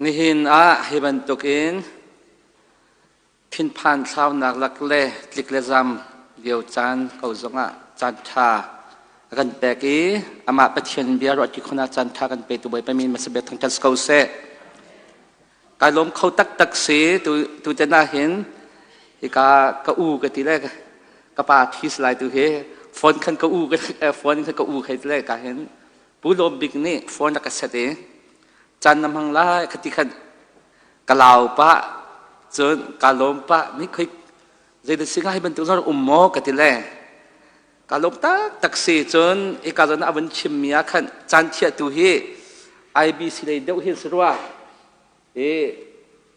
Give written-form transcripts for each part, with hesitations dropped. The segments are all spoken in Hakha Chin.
Nihin ah hi bantukin thinphan thlaunak lak le tlik le zam lio caan ko zongah caan ṭha a kan pek i amah Pathian bia ruah ṭi khawhnak caan ṭha kan petu Bawipa min hmasabik thangṭhat si ko seh. Kai lawm kho taktak si tutan ah hin hika ka u ka ti le ka pa thi lai tu hi phone khan ka u phone khan ka u khai ti le ka hin Pu Lawm Bik nih phone a ka set i caan na hmang lai ka ti khan ka lau pah cun ka lawm pah mi khoi zeidah si ngai bantuk zong um maw ka ti le ka lawm taktak si. Cun hika zawn ah a vun chimmi ah khan caan thiahtu hi IBC lei deuh hin si rua i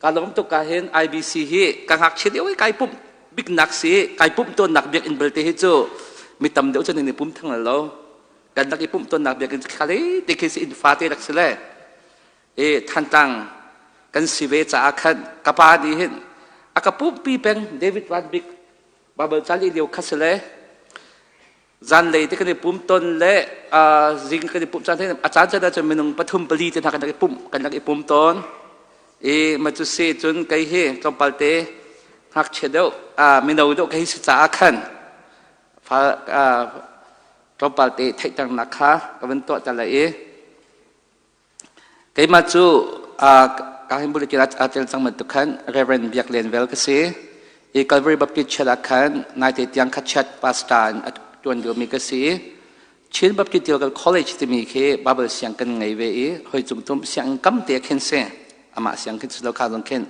ka lawm tuk. Ka hin IBC hi ka ngakchia deuh i kai pumh biknak si, kai pumh tawnnak biakinn belte hi cu mi tam deuh cu nan i pum theng lo. Kan rak i pumh tawnnak biakinn khale te khi si, inn fate rak si le i Thantlang kan si ve caah khan ka pa nih hin a ka pumhpi peng. David Van Bik Bible ca leh lio kha si le zanlei te kan i pum ton le zing kan i pumh caan a caan caan ahcun minung pathum pali te hna kan rak i pumh, kan rak i pum tawn i ma cu si. Cun kei hi tlawmpal te ngakchia deuh, mino deuh kei si caah khan fa tlawmpal te theihternak kha ka van tuah ta lai i keimah cu ka hin bulletin aa tel cang bantuk khan Reverend Biak Len Vel ka si i Calvary Baptist Church ah khan naite tiang kha chat pastor in a ṭuan liomi ka si. Chin Baptist Theological College timi khi Bible siang kan ngei ve i hoi cung tum sianginn kam te khin si, amah siang khin si lo kha zong khin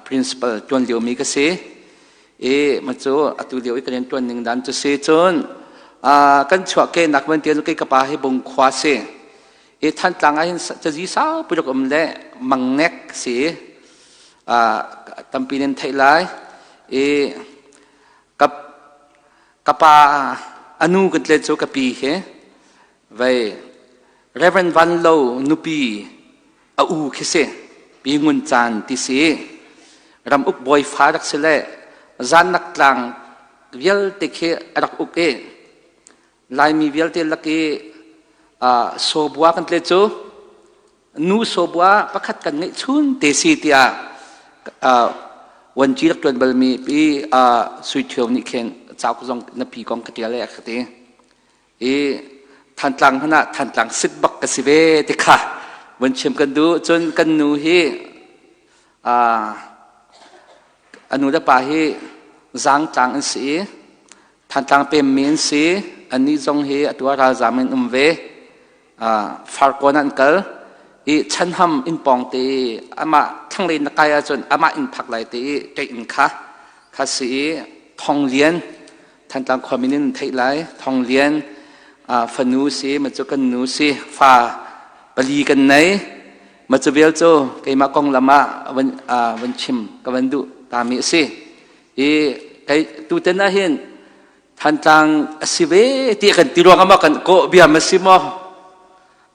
principal ṭuan liomi ka si i ma cu atu lio i kan rian ṭuan ning dan cu si. Cun kan chuah kenak van tian kei ka pa hi Bungkhua si i Thantlang ah hin cazi saupi rak um le Mangnek si tampi nan theih lai i ka ka pa anu kan tle cu ka pi hi vei Reverend Van Lo nupi a u khi si, Pi Ngun Caan ti si. Ram uk bawi fa rak si le zannak tlang vialte khi a rak uk i Laimi vialte lak i sawbua kan tle cu nu sawbua pakhat kan ngeih chun te si tiah wanci rak ṭuan balmi pi Sui Ṭhio nih khin cauk zong na pi kong ka ṭial e a ka ti i Thantlang hmanh ah Thantlang sit bak ka si ve ti kha vun chim kan duh. Cun kan nu hi a nu le pa hi Zangtlang an si i Thantlang pemmi an si. Annih zong hi atu ah ralzaam in um ve. Farkawn ah an kal i Chanham inn pawng te i amah thlanglei na kai ahcun amah inn phak lai te i ṭeih inn kha kha si i Thong Lian, Thantlang khuami nih nan theih lai, Thong Lian fanu si. Ma cu kan nu si. Fa pali kan nei. Ma cu vial cu keimah konglam ah van chim ka van duh tami a si i kei tuten ah hin Thantlang a si ve ti kan ti ruang ah kan kawh bia ma si maw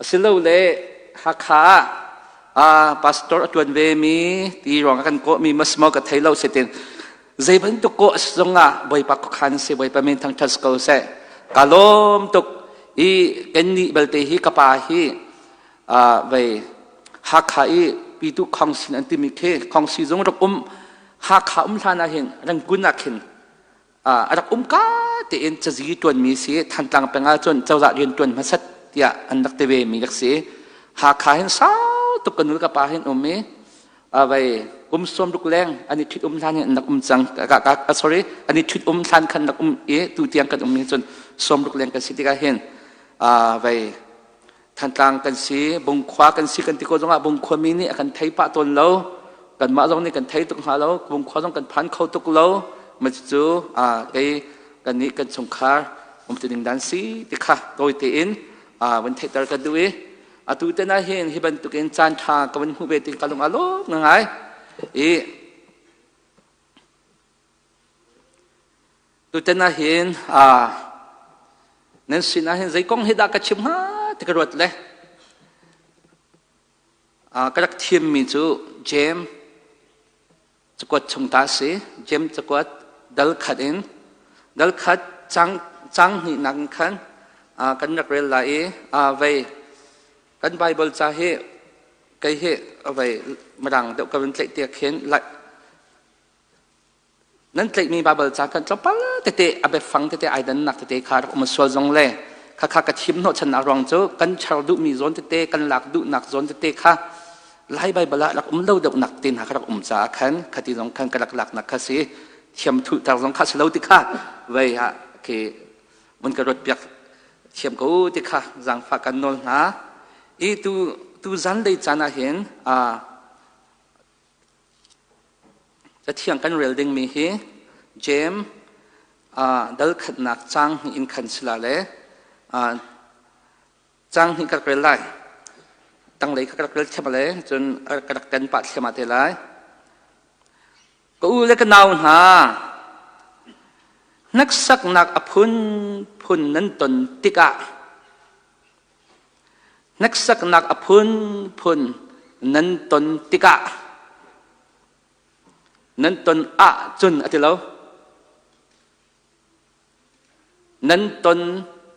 asilole Hakha ah pastor a tuan ve mi ti ruang ah kan kawh mi ma si maw ka thei lo. Setin zei bantuk kawh a si zong ah Bawipa khuakhan si, Bawipa min thangṭhat si ko seh. Ka lawm tuk i kan nih balte hi ka pa hi vei Hakha i Pitu Khongsin an timi khi Khongsi zung rak um Hakha um hlan ah hin Rangoon ah khin a rak um ka tein cazi ṭuanmi si. Thantlang peng ah cun cozah rian ṭuan hmasat tiah an rak ti ve mi rak si. Hakha hin sau tuk ka nu ka pa hin um i vei kum 60 leng an i ṭhit um hlan hin an rak um cang. Sorry, an i ṭhit um hlan khan rak um i tu tiang kan um hi cun 60 leng kan si tikah hin vei Thantlang kan si, Bungkhua kan si kan ti ko zongah Bungkhua mi nih a kan thei pah tawn lo. Kanmah zong nih kan thei tuk hnga lo. Bungkhua zong kan phan kho tuk lo. Ma cu kei kan nih kan chungkhar um ti ding dan si ti kha tawi tein van theihter ka duh i atu te na hin hi bantukin caan ṭha ka van hmuh ve ti ka lung a lawm ngai i tutan ah hin nan sinah hin zei kong hi dah ka chim hnga ti ka ruat le ka rak thimmi cu Jeim cakuat chung ta si. Jeim cakuat dal khat in dal khat cang cang hnihnak in khan kan rak rel lai i vei kan Bible ca hi. Kei hi vei mirang deuh ka vun tlaih tiah khin nan tlaihmi Baibal ca kan tlawmpal tete a biafang tete ai dannak tete kha rak um sual zong le khakha ka thim hnawhchannak ruang cu kan char duhmi zawn tete kan lak duhnak zawn tete kha Lai Baibal ah rak um lo deuhnak te hna kha rak um caah khan khati zong khan ka rak laknak kha si thiam thuhter zong kha si lo ti kha vei ha khi mun ka ruat piak thiam ko ti kha zaangfah kan nawl hna i tu tu zan lei caan ah hin Cathiang kan rel dingmi hi Jeim dal khatnak caang hnih in khan si la le caang hnih ka rak rel lai. Tanglei kha ka rak rel thiam le cun ka rak ten pah thliahmah te lai. Ka u le ka nau hna, hneksaknak a phunphun nan ton tikah Hneksaknak a phunphun nan ton tikah nan ton ahcun a ti lo. Nan ton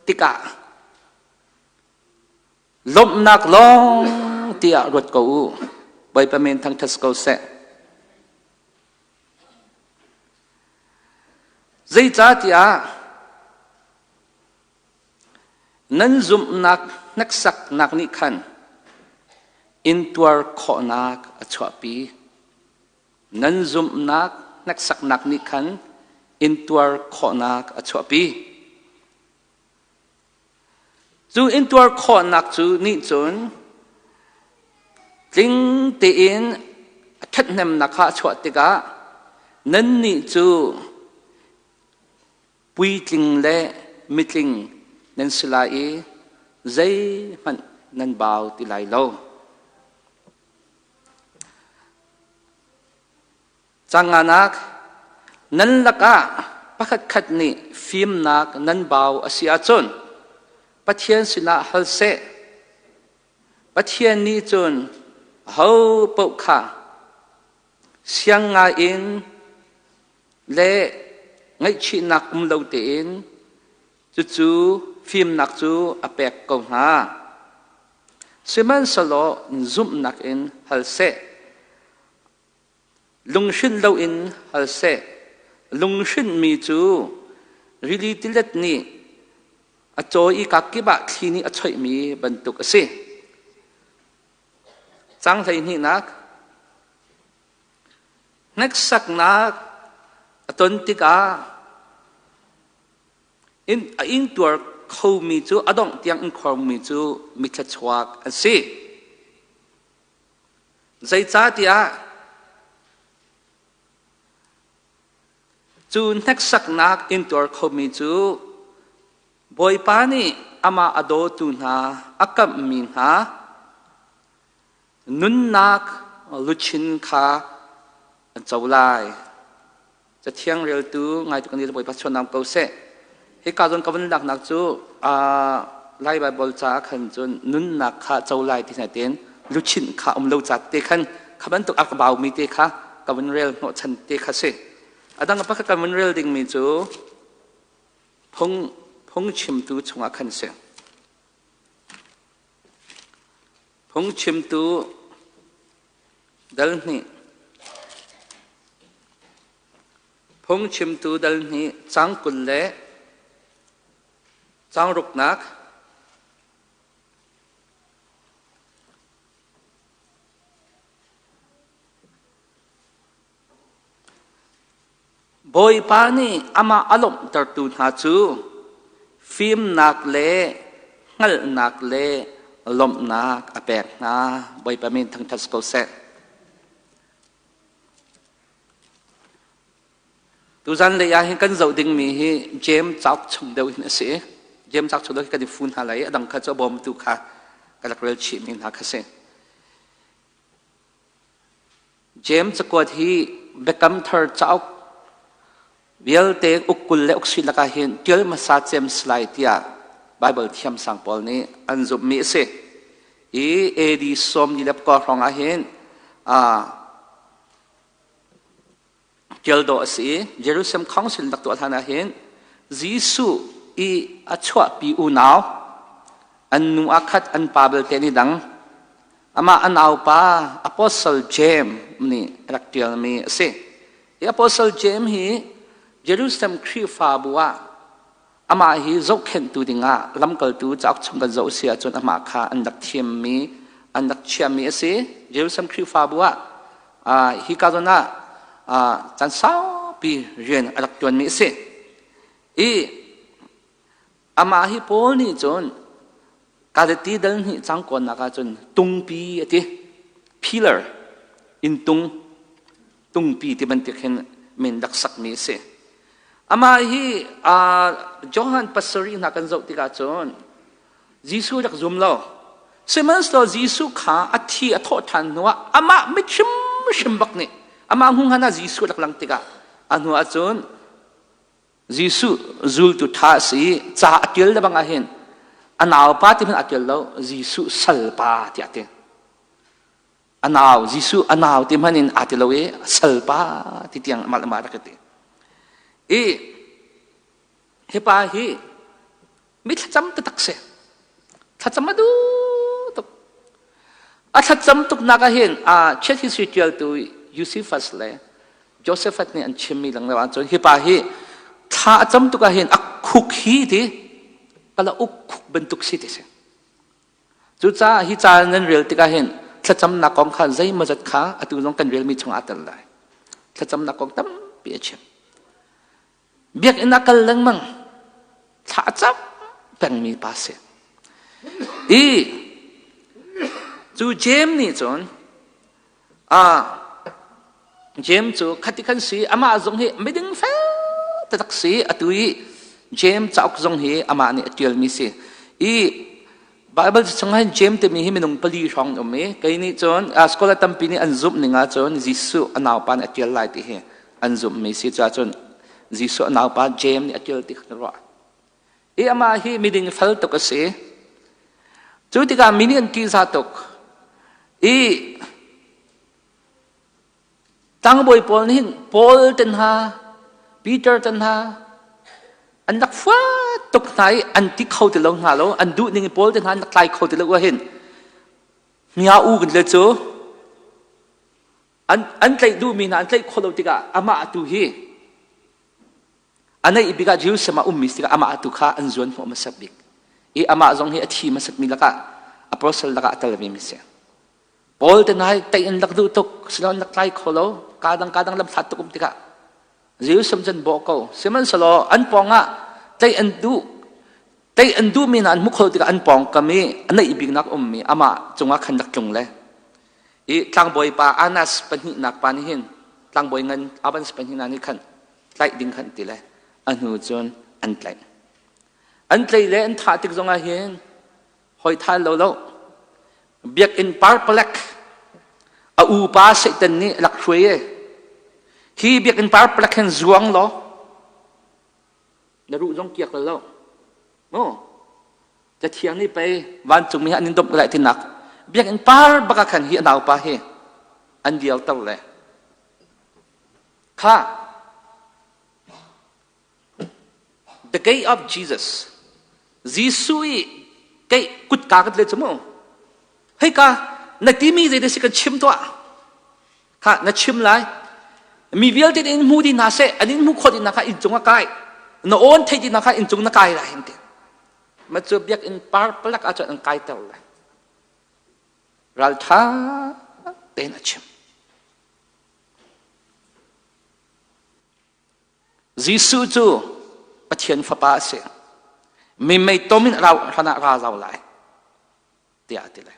tikah lawmhnak lawng tiah ruat ko u. Bawipa men thangṭhat ko seh. Zeicahtiah Nan zumhnak hneksaknak nih khan intuar khawhnak a chuahpi. Nan zumhnak hneksaknak nih khan intuar khawhnak a chuahpi. Cu intuar khawhnak cu nih cun tling tein a ṭhathnemnak kha a chuah tikah nannih cu Puitling le mitling nan si lai i zeihmanh nan bau ti lai lo. Canganak nan lakah pakhatkhat nih fimnak nan bau a si ahcun Pathian sinah hal seh. Pathian nih cun aho paoh kha siang ngaiin le ngaihchihnak um lo tein cucu fimnak cu a pek ko hna. Sihmanhsehlaw zumhnak in hal seh. Lunghrinh loin hal seh. Lunghrinhmi cu rili tilet nih a caw i kakip ah thli nih a choihmi bantuk a si. Cang hleihnihnak Hneksaknak a ton tikah a intuar khomi cu a dongh tiang in khormi cu mithluachuak an si. Zeicahtiah cu hneksaknak intuar khomi cu Bawipa nih amah a dawtu hna a kamhmi hna Nunnak luchin kha an co lai. Cathiang reltu ngaitu kan i Bawipa chuanam ko seh. Hika zawn ka vun laknak cu Lai Baibal ca khan cun nunnak kha co lai ti hna tein luchin kha um lo ca te khan kha bantuk a ka baumi te kha ka vun rel hnawhchan te kha si. A dang pakhat kan vun rel dingmi cu phung phungchimtu chungah khan si. Phungchimtu dal hnih. Phungchimtu dal hnih caang 20 le caang ruknak. Bawipa nih amah a lawmhtertu hna cu fimnak le hngalhnak le lawmhnak a pek hna. Bawipa min thangṭhat si ko seh. Tuzan lei ah hin kan zoh dingmi hi Jeim cauk chung deuh hin a si. Jeim cauk chung deuh hi kan i fu hna lai i a dang kha cu a bawmtu kha ka rak rel chihmi hna kha si. Jeim cakuat hi Biakam Thar cauk vialte uk 20 le uk si lakah hin ṭial hmasa cem si lai tiah Baibal thiamsang pawl nih an zumhmi a si. Hi AD 44 hrawng ah hin ṭial dawh a si i Jerusalem Council rak tuah hlan ah hin Jesuh i a chuahpi unau an nu ah khat an pa belte an i dang. Amah an aupa Apostle James nih a rak ṭialmi a si. Hi Apostle James hi Jerusalem Khrihfabu ah amah hi zohkhenhtu dingah lamkaltu cauk chung kan zoh si ahcun amah kha an rak thimmi an rak chiahmi a si. Jerusalem Khrihfabu ah hi ka zawn ah caan saupi rian a rak ṭuanmi a si. I Amah hi Paul nih cun Galati dal hnih cang kawnnak ah cun tungpi a ti. Pillar, inntung, tungpi ti bantuk hin min rak sakmi a si. Amah hi Johan pasarih hna kan zoh tikah cun Jesuh rak zum lo. Sihmanhsehlaw Jesuh kha a thi a thawh ṭhan hnuah amah mit hrimhrim bak nih amah hmuhhngan ah Jesuh rak lang tikah a hnu ah cun Jesuh zultu ṭha a si i ca a ṭial le bang ahhin a naupa ti hmanh a ṭial lo Jesuh salpa tiah a ti. A nau Jesuh a nau ti hmanh in aa ti lo i salpa ti tiang amah le amah rak i ti. I hi pa hi mi thlacam taktak si. Thlacam a duh tuk. A thlacam tuknak ahhin Church history ṭialtu Josephus le Josephat nih an chimmi lenglo ahcun hi pa hi thla a cam tuk ahhin a khuk hi ti kala uk khuk bantuk si ti si. Cucaah hi ca nan rel tikah hin thlacamnak kong kha zeimawzat kha atu zong kan relmi chungah aa tel lai. Thlacamnak kong tampi a chim. Biakinn ah kal lengmang thla a cam pengmi pa si. I cu Jeim nih cun Jeim cu khati khan si amah zong hi miding fel taktak si atu i Jeim cauk zong hi amah nih a ṭialmi si. I Baibal chung ah Jeim timi hi minung pali hrawng um i kei nih cun scholar tampi nih an zumh ning ahcun Jesuh a naupa nih a ṭial lai ti hi an zumhmi si caah cun Jesuh a naupa Jeim nih a ṭial ti kha ka ruah. I amah hi miding fel tuk a si. Cu tikah mi nih an ṭihzah tuk. I Tlangbawi pawl nih hin Paul te hna, Peter te hna an rak fuat tuk hna i an ti kho ti lo hna lo, an duh ning i Paul te hna an rak tlai kho ti lo ahhin mia u kan le cu an tlaih duhmi hna an tlaih khawh lo tikah amah tu hi a neih bik ah Jerusalem ah ummi tikah amah tu kha an zuan hnawh hmasat bik i amah zong hi a thi hmasatmi lakah apostle lakah a tel vemi si. Paul te nai tei in lak duh tuk silo in lak tlai kho lo ka dang ka dang lam hlat tuk um tikah Jerusalem cun bawh ko sihmanhsehlaw an pawng ah tei an duh tei an duh mi hna an hmu kho tikah an pawng kam i a neih bik nak um mi amah cungah khan rak tlung le i tlangbawi pa Anas pahnihnak pa nih hin tlangbawi ngan Avans pahnihnak nih khan tlaih ding khan ti le a hnu cun an tlaih an tlaih le an thah tik zongah hin hoi than lo lo biakinn parpalek a upa Satan nih lak hruai e hi biakinn parpalek hin zuang law na ruh zong kiak lo mu cathiang nih pei vancung mi an in domh lai tinak biakinn par baka khan hi a naupa hi an dialter le kha The gate of Jesus. Jesuh i kei kutka kan le cu mu. Hei ka na timi zei si kan chim tuah. Kha na chim lai. Mi vialte in hmu dih hna seh, an in hmu khawh dih hna kha inn cung a kai. Na awn theih dih hna kha inn cung na kai lai an ti. Ma cu biakinn par palak ahcun an kaiter lai. Raltha tein a chim. Jesuh cu Pathian Fapa a si. Mi meitom in rau hlan ah ra zau lai tiah a ti le.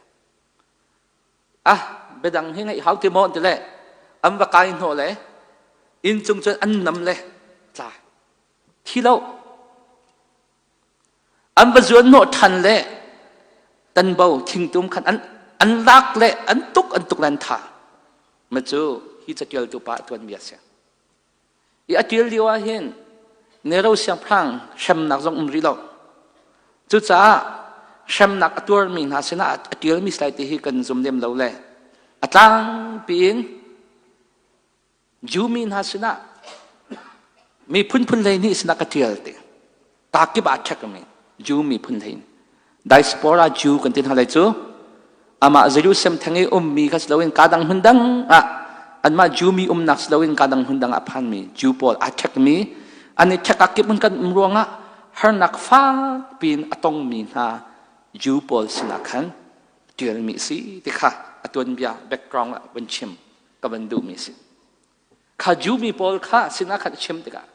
Ah, biadang hi ngaih hau ti maw ti le an va kai hnawh le inn cung cun an nam le tla. Thi lo. An va zuan hnawh ṭhan le tanbo thingtum khan an lak le an tuk an tuk le an thah. Ma cu hi catialtu pa a tuanbia a si. I a ṭial lio ahhin Nero siangpahrang hremnak zong um rih lo. Cucaah hremnak a tuarmi hna sinah a ṭialmi si lai ti hi kan zum lem lo le a tlangpi in Jew mi hna sinah mi phunphun lei nih sinah ka ṭial ti. Takip ah ṭhekmi Jew miphun hlei diaspora Jew kan ti hna lai cu. Amah Jerusalem theng i ummi kha si loin ka dang hmun dang ah anmah Jew mi umnak si loin ka dang hmun dang ah phanmi Jew pawl aa ṭhekmi an i ṭhek ah kip kan um ruangah harnak fak piin a tongmi hna Jew pawl sinah khan ṭialmi a si ti kha a tuanbia background ah van chim ka van duhmi a si. Kha Jew mi pawl kha sinah khan a chim tikah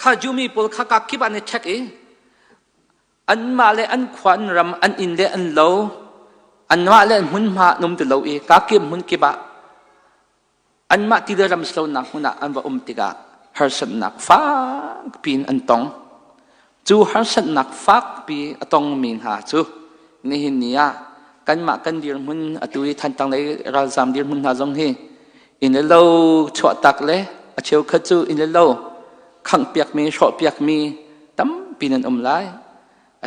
kha Jew mi pawl kha ka kip ah an i ṭhek i anmah le an khua an ram an inn le an lo anmah le an hmunhma an um ti lo i kakip hmun kip ah anmah ti le ram silonak hmun ah an va um tikah harsatnak fakpi in an tong. Cu harsatnak fakpi a tongmi hna cu nihin ni ah kanmah kan dirhmun atu i Thantlang lei ralzaam dirhmun hna zong hi inn le lo chuahtak le a cheukhat cu inn le lo khanghpiakmi hrawhpiakmi tampi nan um lai.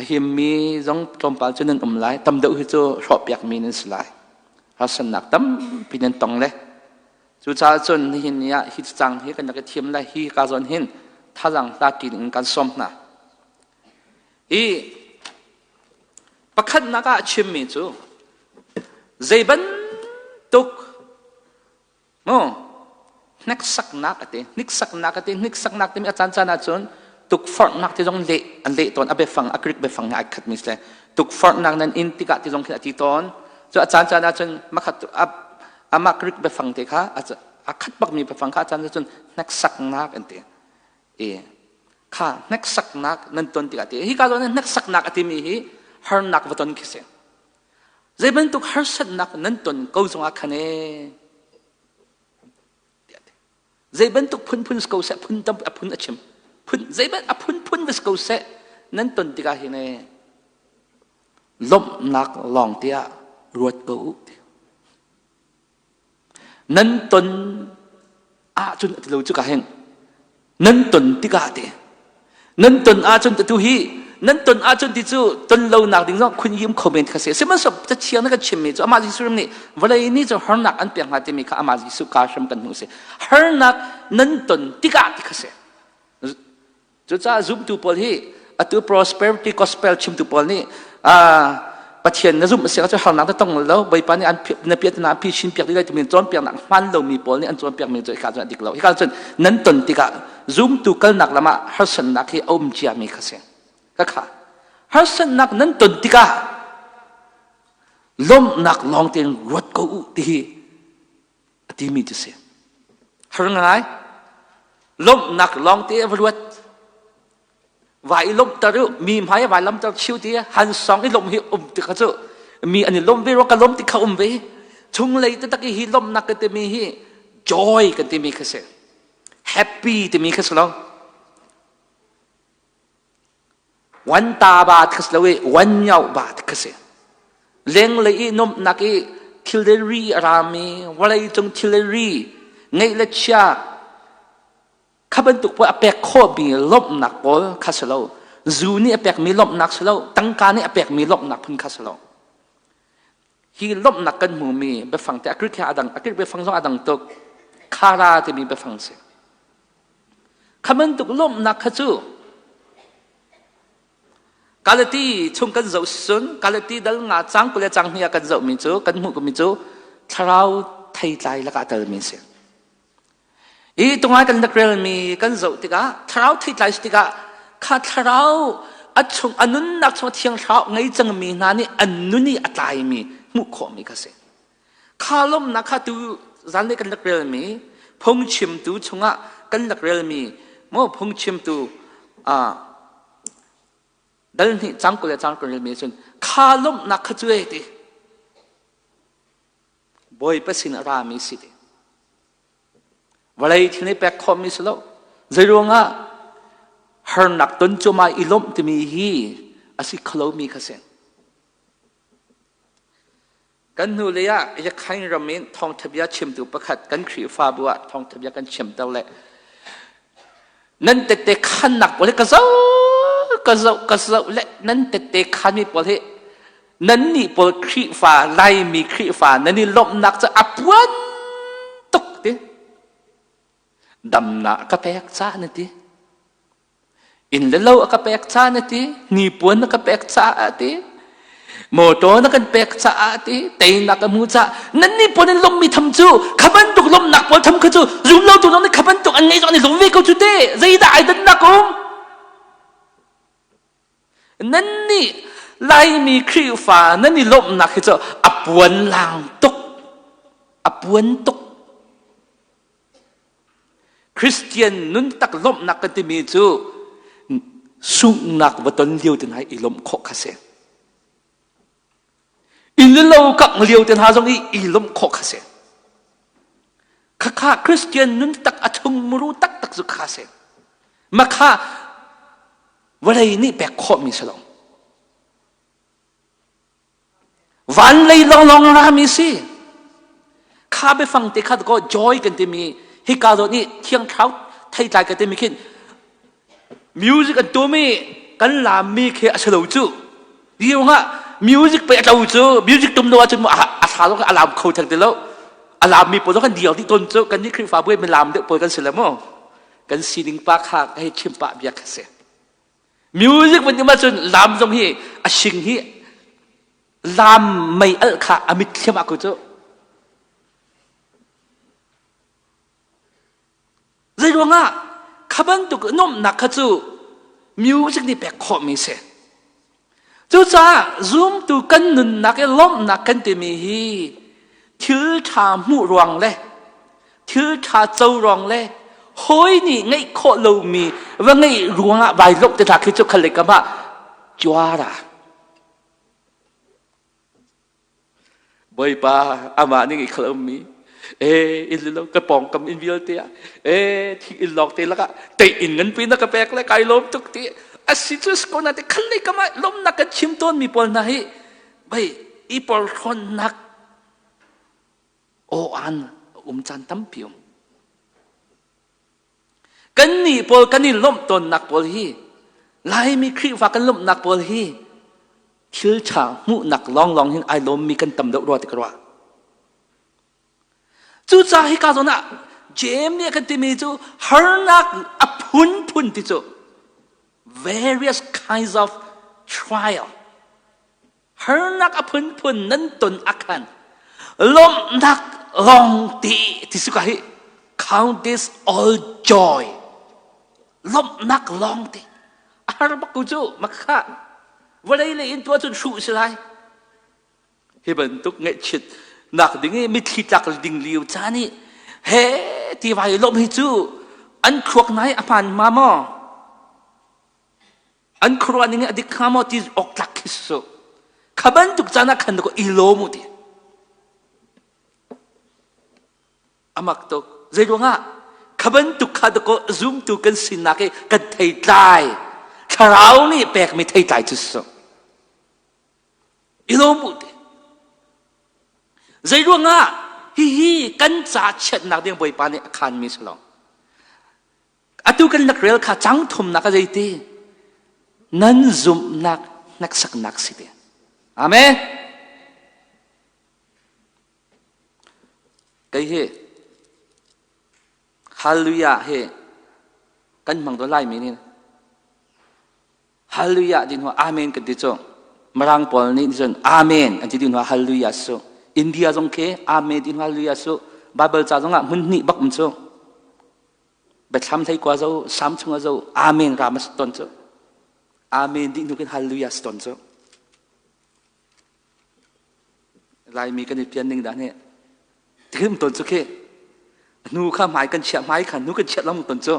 A himmi zong tlawmpal cu nan um lai. Tam deuh hi cu hrawhpiakmi nan si lai. Harsatnak tampi nan tong le cucaah cun nihin ni ah hi cang hi kan rak i thiam lai hi ka zawn hin thazaang hla ṭi in kan sawm hna. Hi pakhatnak ah a chimmi cu zei bantuk Mu hneksaknak a ti hniksaknak a ti hniksaknak timi a caan caan ahcun tukforhnak ti zong leh an leh tawn a biafang a Greek biafang he ai khatmi si le tukforhnak nan in tikah ti zong khi a ti tawn cu a caan caan ahcun makhat amah Greek biafang te kha a khat bakmi biafang kha a caan cun hneksaknak an ti i kha hneksaknak nan ton tikah ti hi ka zawn hneksaknak a timi hi harnak va ton khi si Zei bantuk harsatnak nan ton ko zongah khan ee zei bantuk phunphun si ko seh phun tam a phun a chim phun zei ban a phunphun va si ko seh nan ton tikah hin ee lawmhnak lawng tiah ruat ko u Nan ton ahcun a ti lo cu ka hin. Nan ton tikah ti. Nan ton ahcun tu hi nan ton ahcun ti cu ton lo nak ding zong khun yim kho men kha si. Sihmanhsehlaw cathiang na kan chimmi cu amah Jesuh nih vawlei nih cu harnak an pek hna timi kha amah Jesuh ka hram kan hmuh si. Harnak nan ton tikah ti kha si. Cucaah zumtu pawl hi atu prosperity gospel chimtu pawl nih Pathian na zumh a si ahcun harnak na tong lo Bawipa nih an na piat na phi chin piak dih lai timi cawnpiaknak hmaan lomi pawl nih an cawnpiakmi cu hika cun a dik lo. Hika cun nan ton tikah zumtu kalnak lam ah harsatnak hi a um ciami kha si. Ka kha harsatnak nan ton tikah lawmhnak lawng tein ruat ko u ti hi a timi cu si har ngai lawmhnak lawng te va ruat vai i lawmhter u mi hmai vai lamter chiu ti han song i lawmh hi um ti kha cu mi an i lawm ve ro ka lawm ti kha um ve chunglei taktak hi lawmhnak ka timi hi joy kan timi kha si happy timi kha si lo Wan ta ba ti kha si lo i wan miau ba ti kha si. Lenglei i nuamhnak i thil le ri a rami, vawlei cung thil le ri, ngeih le chia, kha bantuk pawl a pek khawhmi lawmhnak pawl kha si lo. Zu nih a pekmi lawmhnak si lo, tangka nih a pekmi lawmhnak phun kha si lo. Hi lawmhnak kan hmumi biafang te a Greek he a dang, a Greek biafang zong a dang tuk. Khara timi biafang si. Kha bantuk lawmhnak kha cu Galati chung kan zoh cun Galati dal nga cang 20 le cang hnih ah kan zohmi cu kan hmuh mi cu thlarau theitlai lakah telmi a si. I tungai kan rak relmi kan zoh tikah thlarau theitlai si tikah kha thlarau a chung a nunnak chung thiang thlarau ngei cangmi hna nih an nun i a tlaimi hmuh khawhmi kha si. Kha lawmhnak kha tu zanlei kan rak relmi phungchimtu chungah kan rak relmi maw phungchimtu dal hnih cang 20 le cang kan relmi cun kha lawmhnak kha cu e ti Bawipa sin a rami si ti vawlei thil nih pek khawhmi si lo zeiruangah harnak ton cuma i lawmh timi hi a si kholomi kha si Kan hnulei ah Yakhain ram in thawngṭha bia chimtu pakhat kan Khrihfabu ah thawngṭha bia kan chimter le nan tette khannak pawl hi ka zoh ka zoh ka zoh le nan tette khanmi pawl hi nannih pawl Khrihfa Laimi Khrihfa nan i lawmhnak cu a puan tuk ti damnak ka pek ca na ti Inn le lo a ka pek ca na ti, hnipuan na ka pek caah a ti. Motor na kan pek caah ti teinak ka hmu caah nan nih pawl in lommi tham cu kha bantuk lomnak pawl tham kha cu zum lo tu zong nih kha bantuk an ngei zong an i lom ve ko cu te zeidah ai dannak um nan nih Laimi Khrihfa nan i lawmhnak hi cu a puan lang tuk a puan tuk Christian nun tak lawmhnak kan timi cu sunghnak va ton lio te hna i lawmh khawh kha si. Inn le lo kangh lio te hna zong i i lawmh khawh kha si. Khakha Christian nun tak a chung muru taktak cu kha si. Makha vawlei nih pek khawhmi si lo. Van lei lawnglawng rami si. Kha biafang te kha ko joy kan timi hika zawn i thiang thlarau theitlai kan timi khin music an tumi kan laammi khi a si lo cu. Riangah music pe a tlo cu music tum lo ahcun a thla zong a laam kho theng ti lo. A laammi pawl zong kan dial dih tawn cu kan nih Khrihfabu mi laam deuh pawl kan si le maw? Kan sining pa kha hei chim pah bia kha si. Music van um ahcun laam zong hi a sing hi laam mei alh kha a mit thliam ah ko cu. Zei ruangah kha bantuk nuamhnak kha cu music nih pek khawhmi si. Cucaah zumtu kan nunnak i lawmhnak kan timi hi thil ṭha hmuh ruang le thil ṭha co ruang le hawi nih ngeih khawh lomi va ngeih ruangah vai lawmh te hna khi cu khal le kam ah cuara. Bawipa amah nih ngeih khal ummi e in lo ka pawngkam in vialte ah e thing in lawng te lakah tei in ngan pi na ka pek le kai lawm tuk ti asi cu ko na te khal le kam ah lawmnak kan chim tawn mi pawl hna hi bai i porhrawnnak aw an um caan tampi um kan nih pawl kan i lawmh tawnnak pawl hi Laimi Khrihfa kan lawmhnak pawl hi thil ṭha hmuhnak lawnglawng hin ai lawmmi kan tam deuh rua ti ka ruah. Cucaah hika zawn ah James nih a kan timi cu harnak a phunphun ti cu various kinds of trial harnak a phunphun nan ton a khan lawmhnak lawng ti ti su ka hi count this all joy lawmhnak lawng ti a har bak ku cu makha vawlei lei in tuah cun hruh si lai hi bantuk ngaihchit nak ding i mitthli tlak ding liu caan i he ti vai lawmh hi cu an khuak nai a hmaan ma maw An khuaruah ning a dik hnga maw ti awk tlak khi su. Kha bantuk caan ah khan ko i lawm u ti. Amak tuk. Zei ruangah kha bantuk kha dako zumtu kan sinak i kan theitlai. Thlarau nih pekmi theitlai cu su. I lawm u ti. Zei ruangah hihi kan ca chiatnak ding Bawipa nih a khanmi si lo. Atu kan rak rel kha cang thumnak a zeiti? Nan zumhnak hneksaknak si te. Amen. Kei hi Hallelujah hi kan hmang do lai mi nih Hallelujah ti hnu Amen kan ti cu. Mirang pawl nih cun Amen an ti ti hnu Hallelujah su. India zong khi Amen ti hnu Hallelujah su. Bible ca zong ah hmun hnih bak um cu. Biathlam hlei kua zo, Sam chung zo, Amen ra mas ton cu. Amen di hnu kin Hallelujah ton cu. Laimi kan i pian ning dah nih tikim ton cu khi hnu kha hmai kan chiah hmai kha hnu kan chiah long ton cu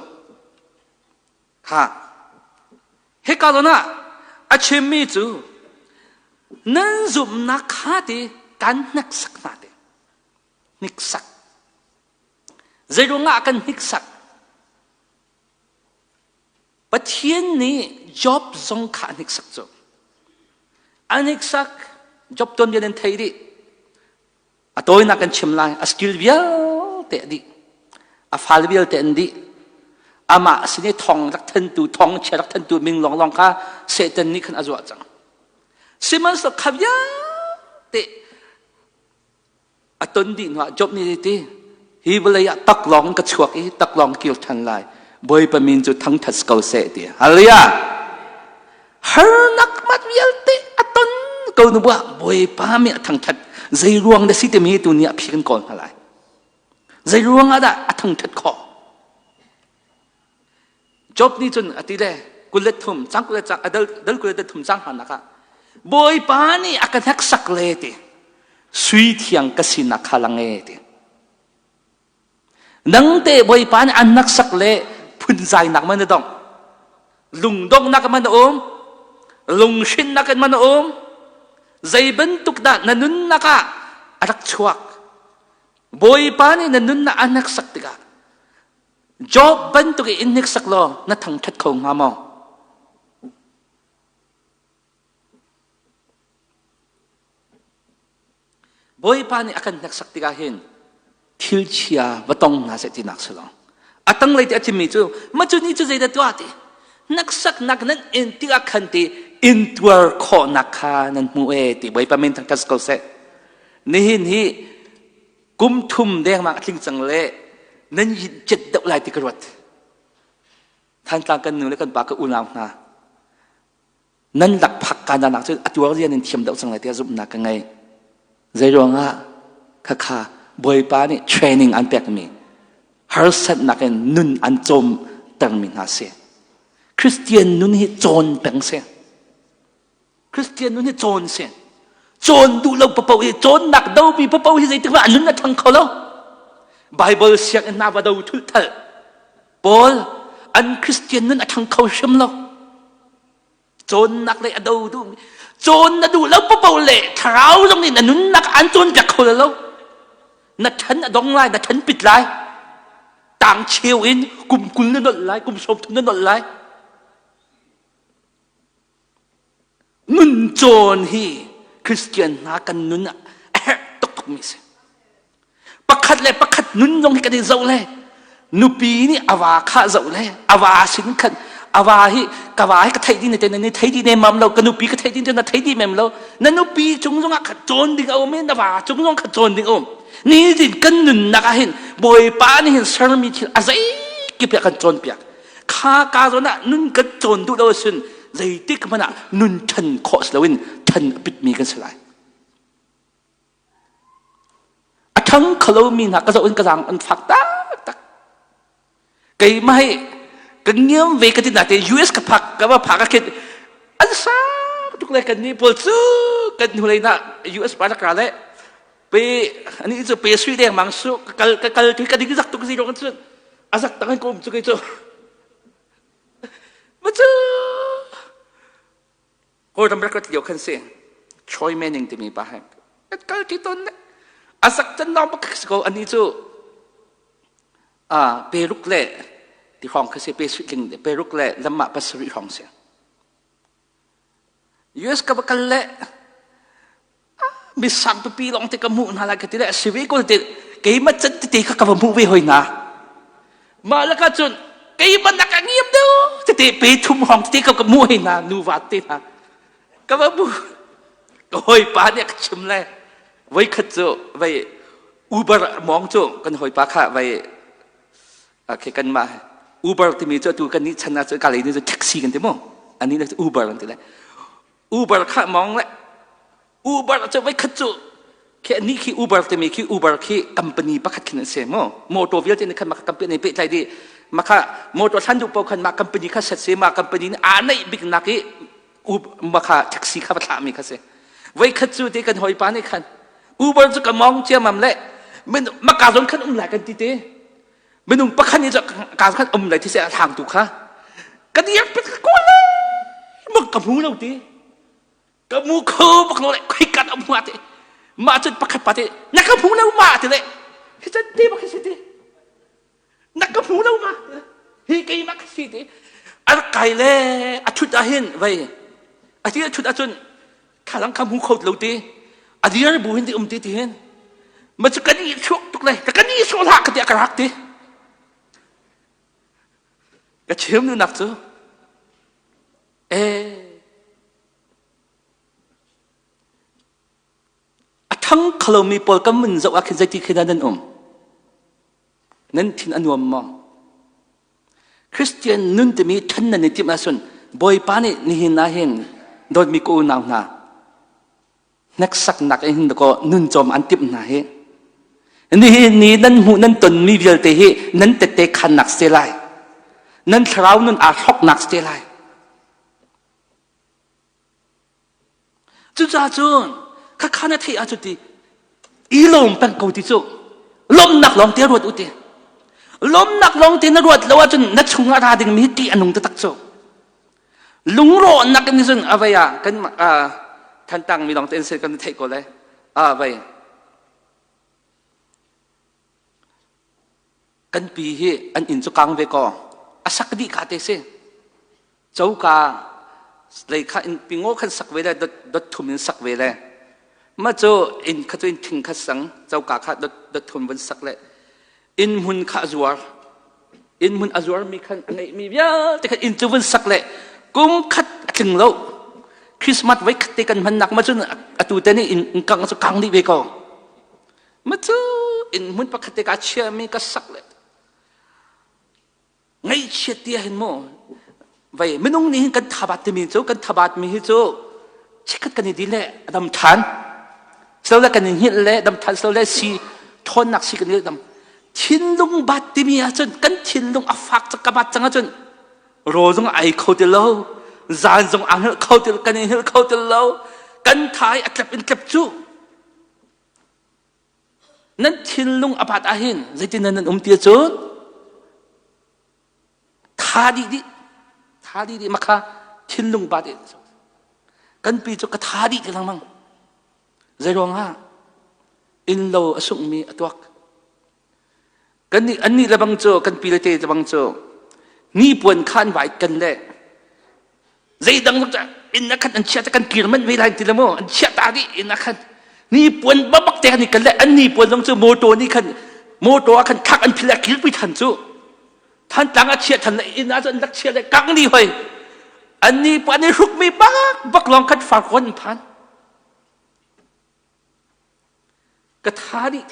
Kha hika zawn ah a chimmi cu nan zumhnak kha ti kan hneksak hna ti hniksak zeiruangah kan hniksak Pathian nih Job zong kha a hniksak cu a hniksak Job tuanbia nan thei dih A tawinak kan chim lai. A skill vialte a dih. A fal vialte an dih. Amah sin i thong rak thantu, thong chia rak thantu ming lawnglawng kha Satan nih khan a zuah cang. Sihmanhsehlaw kha vialte a ton dih hnuah Job nih ti hi vawlei ah taklawng in ka chuak i taklawng kir ṭhan lai. Bawipa min cu thangṭhat ko seh ti. Hallelujah! Harnak mat vialte a ton. ko nu buah Bawipa mi a thangthat. Zei ruang na si timi tu ni a phi kan kawl hna lai. Zei ruang ah dah a thangthat khawh? Job nih cun a ti le 23 cang kul le cang dal dal 23 cang hna ah Bawipa nih a ka hneksak le ti sui thiang ka sinak kha lang e ti. Nang te Bawipa nih an hneksak le phunzainak man na dong. Lungdonghnak man na um. Lunghrinnak in man na um. Zei bantuk dah na nunnak ah a rak chuak. Bawipa nih na nunnak a hneksak tikah Job bantuk in hneksak law na thangṭhat kho hnga maw? Bawipa nih a kan hneksak tikah hin thil chia va tong hna seh tinak si lo. A tanglei ti a chimmi cu ma cu ni cu zeidah tuah ti hneksaknak nan in tikah khan ti intuar khawhnak kha nan hmu e ti Bawipa min thangṭhat ko seh. Nihin hi kum thum dengmang a tling cang le nan cet deuh lai ti ka ruat. Thantlang kan nu le kan pa ka unau hna nan lak phak ka nak cu a tuar zia nan thiam deuh cang lai tiah zumhnak ka ngei. Zei ruangah khakha Bawipa nih training an pekmi harsatnak in nun an cawm termi hna si. Christian nun hi cawn peng si. Christian nun hi cawn si. Cawn duh lo papo hi cawnnak domi papo hi zeitik hmanh a nun a ṭhang kho lo. Bible sianginn hna va do thulthal. Paul an Christian nun a ṭhang kho hrim lo. Cawnnak le a do duh. Cawn na duh lo papo le thlarau zong nih na nunnak an cawnpiak kho lo. Na ṭhan a dong lai, na ṭhan pit lai. Tang cheu in kum 20 na nolh lai, kum 30 na nolh lai. Nun cawn hi Christian hna kan nun ah a herh tukmi a si. Pakhat le pakhat nun zong hi kan i zoh le nupi nih a va kha zoh le a va sin khan a va hi ka va hi ka theih dih ne te na ni thei dih ne mam lo ka nupi ka theih dih te na thei dih mem lo na nupi cung zong ah kha cawn ding a um i na va cung zong kha cawn ding a um nitin kan nunnak ah hin Bawipa nih hin sermi thil a zeikip ah kan cawnpiak Kha ka zawn ah nun kan cawn duh lo ahcun zeitik hmanh ah nun ṭhan khawh si loin ṭhan a pitmi kan si lai. A ṭhang kholomi hna ka zoh in ka zaang an fak taktak. Keimah hi ka ngiam ve ka ti na te US ka phak ka va phak ah khin an sang tuk le kan nih pawl cu kan hnulei na US pa ra le pe ani cu pe sui deng mang su ka kal ka kal ka ding zak tuk zi rong cun a zak tak in ka um cu kei cu ma cu Kawlram record lio khan si Troy Manning timi pa he kal ti ton le a zak can nong bak si ko ani cu a peruk le ti hrawng kha si pe sui peruk le lamah pasarih hrawng si US ka va kal le misang pipi lawng te ka hmuh hna lai ka ti le a si ve ko te keimah can tete kha ka va hmuh ve hoi hna. Mah laka cun keimah nak a ngiam deuh tete pe thum hrawng tete ka ka hmuh hoi hna nuva te hna. Ka va hmuh ka hawipa nih a ka chim le voikhat cu vei Uber mawng cu kan hawipa kha vei Okay, kanmah Uber timi cu atu kan nih chan ah cun ka lei nih cun taxi kan ti mu. Ani nih Uber an ti le. Uber kha mong le Uber cu voi khat cu khi ani khi Uber timi khi Uber khi company pakhat khin an si mu. Motor vialte nih khan maka company nih pehtlai dih. Maka motor hlan duh paoh khan mah company kha set si ma company nih aa neih bik nak i maka taxi kha va thlah mi kha si. Voi khat cu te kan hawipa nih khan Uber cu ka mong ciamam le maka zon khan um lai kan ti te. Minung pakhat nih ka khan um lai ti se a hlang tu kha ka dir pet ka kawl le mak ka hmu lo ti ka mu kho bak lo le khoi kan um hma te mah cun pakhat pa te na ka hmu lo ma ti le hi chan te bak si ti na ka hmu lo ma hi keimah ka si ti a rak kai le a thut ah hin vei a ti a thut ahcun thlalang kha hmu kho lo ti a dir bu hin ti um ti ti hin ma cu kan i chuak tuk le ka ni sawh hlah ka ti ka rak ti ka chim nu nak cu eh a thang khalomi pawl kan mun zoh ah khin zeiti khin nan um Nan thin a nuam maw? Christian nun timi ṭhan nan i timh ahcun Bawipa nih nihin ah hin dawtmi ka unau hna. Hneksaknak in hin dakaw nun cawm an timh hna hi. Nihin ni nan hmuh nan tonmi vialte hi nan tette khannak si lai. Nan thlarau nun aa hloknak si lai. Cucaah cun khakha na theih ahcun ti i lawm peng ko ti cu lawmnak lawng te ruat u ti. Lawmnak lawng te na ruat lo ahcun na chungah ra dingmi hi ṭih a nung taktak cu. Lungrawhnak in cun a vei ah kan Thantlang mi lawng te in kan theih ko le a vei kan pi hi an inn cu kang ve ko a sak dih ka te si coka lei kha in pingo khan sak ve le dot dot thum in sak ve le ma cu inn kha cu in thing kha sang coka kha dot dot thum vun sak le inn hmun kha a zuar inn hmun a zuarmi khan a ngeihmi vialte khan inn cu vun sak le kum khat a tling lo Christmas voi khat te kan hmannak ma cun atu te nih inn kang cu kang dih ve ko ma cu inn hmun pakhat te ka chiami ka sak le Ngaihchiat ti ahhin mu vei minung nih hin kan thabat timi cu kan thabat mi hi cu chikkhat kan i din le a dam ṭhan silo le kan i hngilh le dam ṭhan silo le si ṭhawnnak si kan i dam thinlung bat timi ahcun kan thinlung a fak cak ka bat cang ahcun rawl zong ai kho ti lo zan zong aa hngilh kho ti kan i hngilh kho ti lo kan thai a tlep in tlep cu Nan thinlung a bat ahhin zeitin nan um ti cun tha dih dih tha dih dih makha thinlung bat in kan pi cu ka tha dih ti lengmang zei ruangah innlo a sunghmi a tuak kan nih annih le bang cu kan pi le te le bang cu hnipuan khan vai kan le zeidang zong inn ah khan an chiah kan kir manh ve lai ti le mu an chiah ta dih inn ah khan ni puan babak te kan i kan le an ni puan zong cu motor nih khan motor ah khan thak an phil a kirpi than cu Thantlang a chiah than le inn ah cun rak chiah le kang ni hoi an ni puan i hruk mi bak bak lawng khan farkawn an phan ka tha dih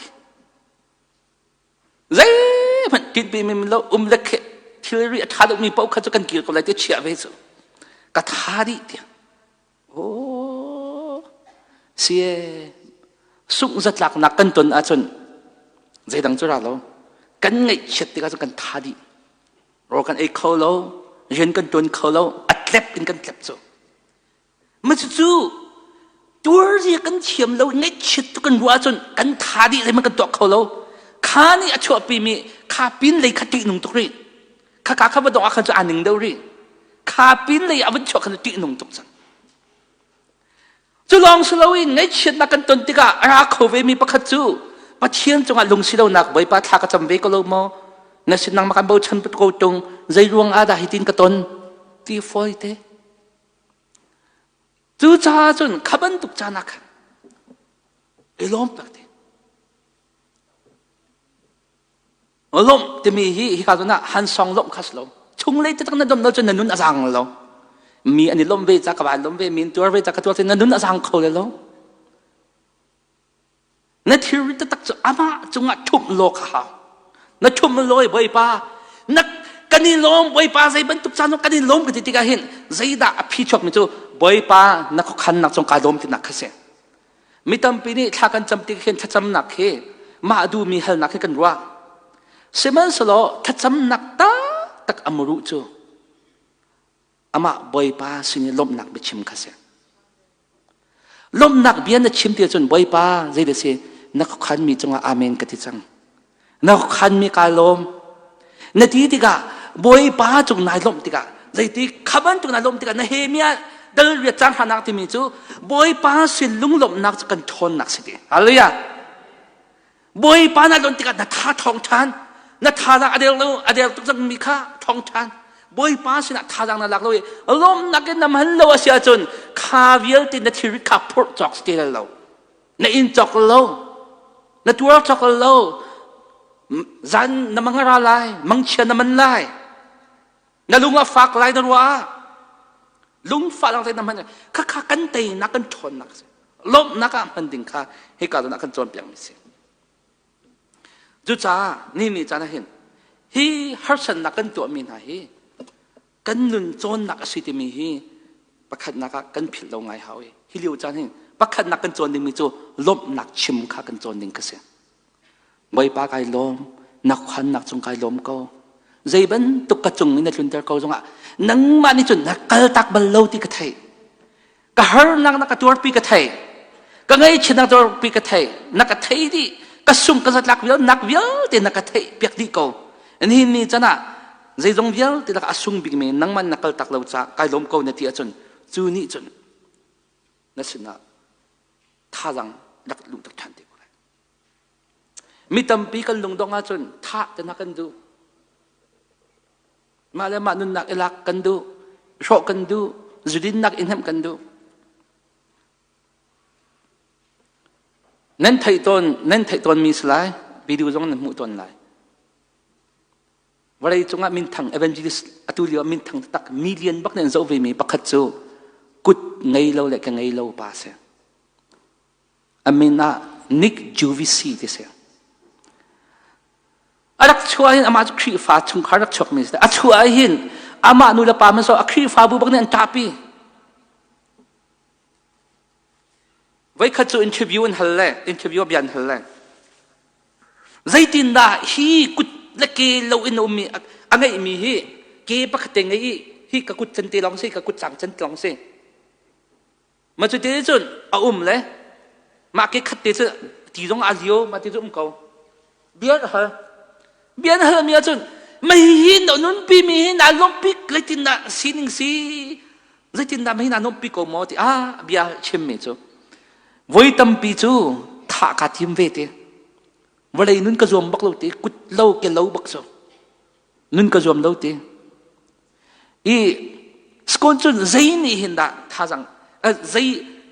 Zeihmanh tinhmi men lo um le thilri a ṭha deuhmi paoh kha cu kan kir ko lai ti chiah ve cu. Ka tha dih tiang. Oh, sie sungh zatlaknak kan ton ahcun zeidang cu ra lo. Kan ngaihchiat tikah cun kan tha dih. Rawl kan ei kho lo, rian kan ṭuan kho lo, a tlep in kan tlep cu. Ma cucu tuarzia kan thiam lo ngaihchiat tu kan ruah ahcun kan tha dih zeihmanh kan tuah kho lo. Kha nih a chuahpimi kha pin lei kha ṭihnung tuk rih. Kha ka kha va dong ah khan cu aa ning deuh rih. Kha pin lei a van chuah khan cu ṭihnung tuk cang. Cu lawng si loin ngaihchiatnak kan ton tikah a ra kho vemi pakhat cu Pathian cungah lungsi lonak Bawipa thla ka cam ve ko lo maw? Na sin nangmah kan bochan ko ṭung zei ruang ah dah hitin ka ton? Ti fawi te. Cucaah cun kha bantuk caan ah khan i lawm tak te. Lawmh timi hi hika zawn ah hansong lawmh kha si lo. Chunglei taktak na dom lo cun na nun a zaang lo. Mi an i lawmh ve ca ka van lawmh ve, mi an tuar ve ca ka tuar na nun a zaang kho le lo. Na thilri taktak cu amah cungah ṭhumh law kha hau. Na ṭhumh law i Bawipa, na kan i lawm Bawipa zei bantuk caan kan i lawm ka ti tikah hin zeidah a phi chuakmi cu Bawipa na khuakhannak cung kaa lawm tinak kha si. Mi tampi nih thla kan cam tik hin thlacamnak hi mah duhmi halnak hi kan ruah. Sihmanhsehlaw thlacamnak taktak a muru cu amah Bawipa sin i lawmhnak biachim kha si. Lawmhnak bia na chim ti ahcun Bawipa zei dah si na khuakhanmi cungah amen ka ti cang. Na khuakhanmi kaa lawm. Na ti tikah Bawipa cung nai lawmh tikah zeiti kha bantuk nai lawmh tikah Nehemiah dal riat cang hranak timi cu Bawipa sin lunglawmhnak cu kan ṭhawnnak si ti. Hallelujah. Bawipa na lon tikah na tha ṭhawng ṭhan. Na thazaang a der lo a der tuk cangmi kha ṭhawng ṭhan. Bawipa sinah thazaang na lak lo i lawmhnak in na hman lo a si ahcun kha vialte na thilrit kha phurh cawk si ti lo. Na inn cawk lo. Na tuar cawk lo. Zan na mang a ra lai, mangchia na man lai. Na lung a fak lai na ruah ah lungfah lang na hman kha kha kan teinak kan ṭhawnnak a si lawmhnak ah hman ding kha hika zawn ah kan cawnpiak mi si cucaah ni ni caan ah hin hi harsatnak kan tuahmi hna hi kan nun cawnnak a si timi hi pakhatnak ah kan philh lo ngai hau i hi lio caan hin. Pakhatnak kan cawn dingmi cu lawmhnak chim kha kan cawn ding ka si. Bawipa kai lawm, na khuannak cung kai lawm ko. Zei bantuk ka cung in na tlunter ko zongah nangmah nih cun na kaltak bal lo ti ka theih. Ka harnak na ka tuarpi ka thei. Ka ngaihchiatnak tuarpi ka thei. Na ka thei dih. Ka sung ka zatlak vial nak vialte na ka theih piak dih ko. Nihin ni can ah zeizong vialte lak a sung bikmi nangmah na kaltak lo caah kai lawm ko na ti ahcun cu nih cun na sinah thazaang rak luh tak ṭhan te ko lai. Mi tampi kan lungdong ahcun thah te na kan duh. Mah le mah nunnak i lak kan duh, hrawh kan duh, zudinnak i hnemh kan duh. Nan theih tawn, nan theih tawn mi si lai, video zong nan hmuh tawn lai. Vawlei cungah minthang evangelist atu lio minthang tak million bak nan zoh ve mi pakhat cu kut ngei lo le ka ngei lo pa si. A min ah Nick Juvisi ti si. A rak chuah hin amah cu Khrihfa chungkhar rak chuak mi si. A chuah hin amah nu le pa man so a Khrihfabu bak nih an ṭahpi. Voikhat cu interview an hal le interview bia an hal le zeitindah hi kut le ke lo in a ummi a ngeihmi hi ke pakhat te ngei i hi ka kut can te lawng si ka kut cang can te lawng si Ma cu te cun a um le mah ke khat te cu ti zong a lio ma ti cu um ko. Bia na hal. Bia na hal mi ahcun mei hi na nunpi mi hi naa lawmhpi zeitindah sining si zeitindah mei naa lawmhpi ko maw ti ah bia chim mi cu voi tampi cu thah kaa tim ve te vawlei nun ka zuam bak lo ti kut lo ke lo bak cu nun ka zuam lo ti I skon cun zei nih hin dah thazang zei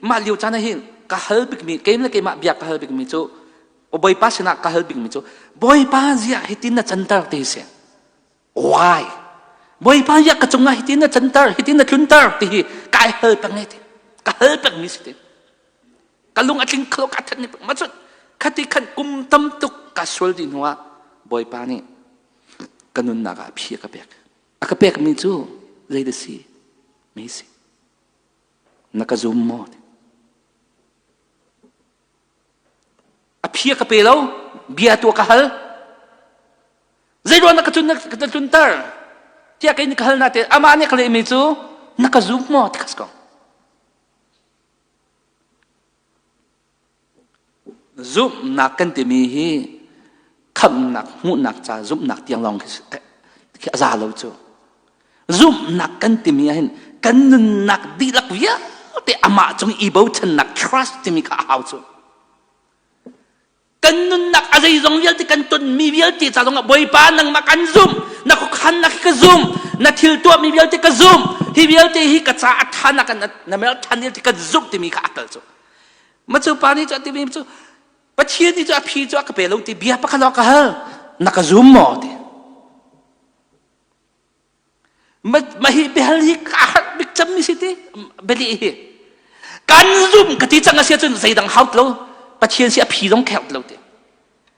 mah lio caan ah hin ka hal bikmi keimah le keimah bia ka hal bikmi cu Bawipa sinah ka hal bikmi cu Bawipa ziah hitin na canter ti si why Bawipa ziah ka cungah hitin na canter hitin na tlunter ti hi kai hal peng ti ka hal pengmi si ti ka lung a tling kho ka that ni ma cun khati khan kum tam tuk ka sual di hnuah Bawipa nih ka nunnak ah phi a ka pek A ka pekmi cu zeidah si? Mei si. Na ka zum maw? A phi a ka pe lo, bia tu a ka hal. Zeiruang na ka cun na ka tlunter? Tiah kei nih ka hal na te amah nih ka lehmi cu na ka zum maw ti ka si ko. Zumhnak kan timi hi khamhnak hmuhnak ca zumhnak tiang lawng khi a za lo cu. Zumhnak kan timi ahhin kan nunnak dihlak vialte amah cung i bochannak trust timi kha a hau cu. Kan nunnak a zeizong vialte kan tonmi vialte ca zongah Bawipa nangmah kan zumh, na khuakhannak hi ka zumh, na thil tuahmi vialte ka zumh, hi vialte hi ka ca a ṭha na kan na mel ṭhan vialte kan zumh timi kha a kal cu. Ma cu pa nih cu a timi cu Pathian nih cu a phi cu a ka pe lo ti bia pakhat lawng ka hal na ka zum maw ti ma hi biahal hi ka harh bik cem mi si ti beli hi kan zum ka ti cang a si cun zeidang haut lo Pathian si a phi zong kheut lo ti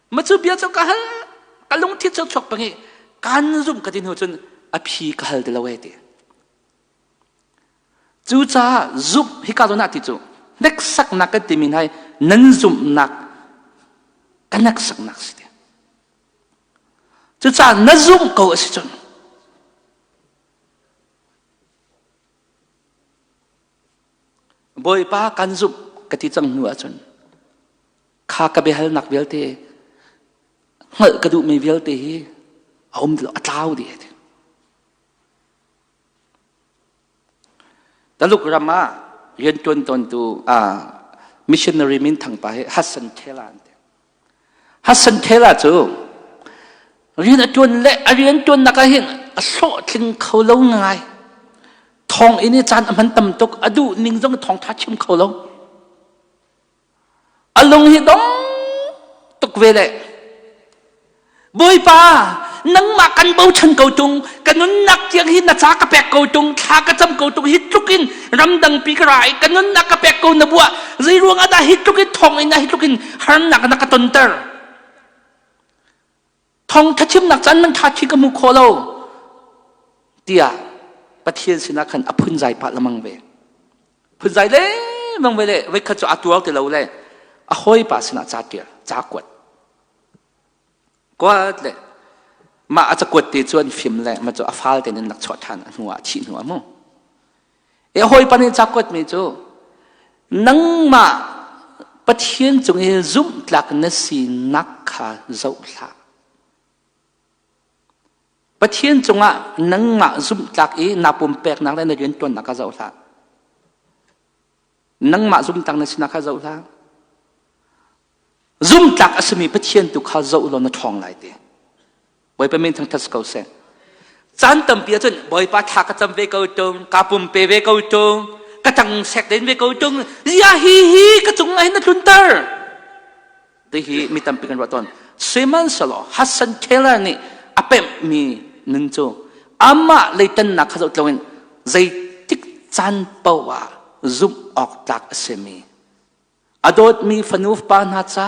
ma cu bia cu ka hal ka lungthin cu chuak pang i kan zum ka ti hnu cun a phi ka hal ti lo e ti Cucaah zumh hika zawn ah ti cu hneksaknak kan timi hna hi nan zumhnak ka hneksaknak si ti. Cucaah na zumh ko a si cun Bawipa kan zumh ka ti cang hnu ahcun kha ka biahalnak vialte hngalh ka duhmi vialte hi a um ti lo a tlau dih. Taluk ram ah rianṭuan tawntu missionary minthang pa hi Hassan Taylor an ti. Hassan Taylor cu rian a ṭuan le a rianṭuannak ah hin a hlawhtling kho lo ngai. Thawnginn i caan a hman tam tuk, a duh ning zong thawngṭha chim kho lo. A lung hi dong tuk ve le Bawipa nangmah kan bochan ko tung ka nunnak tiang hi na ca ka pek ko tung thla ka cam ko tung hi tluk in ramdang pi ka ra i ka nunnak ka pek ko na buah zei ruang ah dah hi tluk in thong in hi tluk in harnak na ka tonter Thawngtha chimnak caan man ṭha thi ka hmu khawh lo tiah Pathian sinah khan a phunzai pah lamang ve. Phunzai lengmang. Bang ve le voikhat cu a tuar ti lo le a hawipa sinah ca ṭial, ca kuat. Kuat le mah a cakuat te cu an fim le ma cu a fal tein an rak chuah ṭhan a hnu ah thih hnu ah mu. E hawipa nih ca kuat mi cu nangmah Pathian cung i zumhtlak na sinak kha zoh hlah. Pathian cungah nangmah zumhtlak i naa pumpeknak le na rianṭuannak kha zoh hlah. Nangmah zumhtlak na sinak kha zoh hlah. Zumhtlak a simi Pathian tu kha zoh law na ṭhawng lai ti. Bawipa min thangṭhat si ko seh. Caan tampi ahcun Bawipa thla ka cam ve ko ṭung, kaa pumpe ve ko ṭung, ka ṭang sek den ve ko ṭung, zia hi hi ka cung ah hin na tlunter. Tihi mi tampi kan ruah tawn. Sihmanhsehlaw Hudson Taylor nih a pemhmi nun cu amah leitannak kha zoh in zeitik caan paoh ah zumh awk tlak a simi a dawtmi fanu fapa hna ca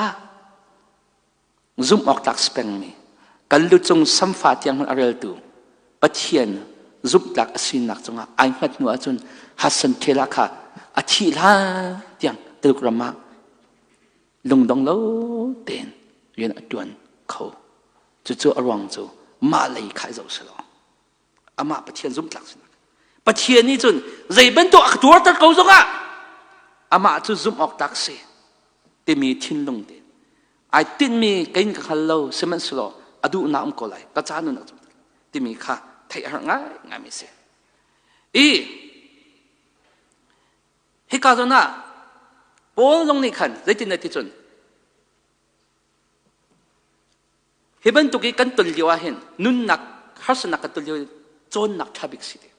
zumh awk tlak si pengmi kan lu cung samfa tiang hmanh a reltu Pathian zumhtlak a sinak cungah ai hngat hnu ahcun Hudson Taylor kha a thih hlan tiang Tuluk ram ah lungdong lo tein rian a ṭuan kho. Cucu a ruang cu mah lei kha i zoh si lo. Amah Pathian zumhtlak sinak. Pathian nih cun zei bantuk a ka tuarter ko zongah amah cu zumh awk tlak si timi thinlung te ai tinhmi kei ka hngal lo sihmanhsehlaw a duhnak um ko lai ka ca nun timi kha theih a har ngai ngaimi si. I Hika zawn ah Paul zong nih khan zeitin dah ti cun hi bantuk i kan ton lio ah hin nunnak harsatnak kan ton lio cawnnak ṭha bik si ti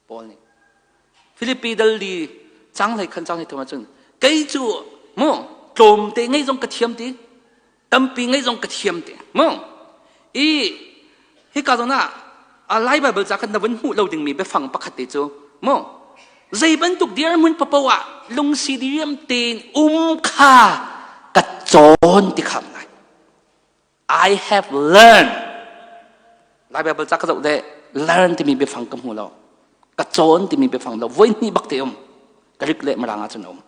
Paul nih Filipi dal li cang hlei khan cang hlei thum ahcun kei cu mu tlawmte ngei zong ka thiam ti tampi ngei zong ka thiam ti mu i hika zawn ah a Lai Bible ca khan na vun hmuh lo dingmi biafang pakhat te cu mu zei bantuk dirhmun papo ah lungsi diriam tein um kha ka cawn ti kham ngai I have learned Lai Bible ca ka zoh de learn timi biafang ka hmu lo ka cawn timi biafang lo voi hnih bak te um ka rik le marang ah cun um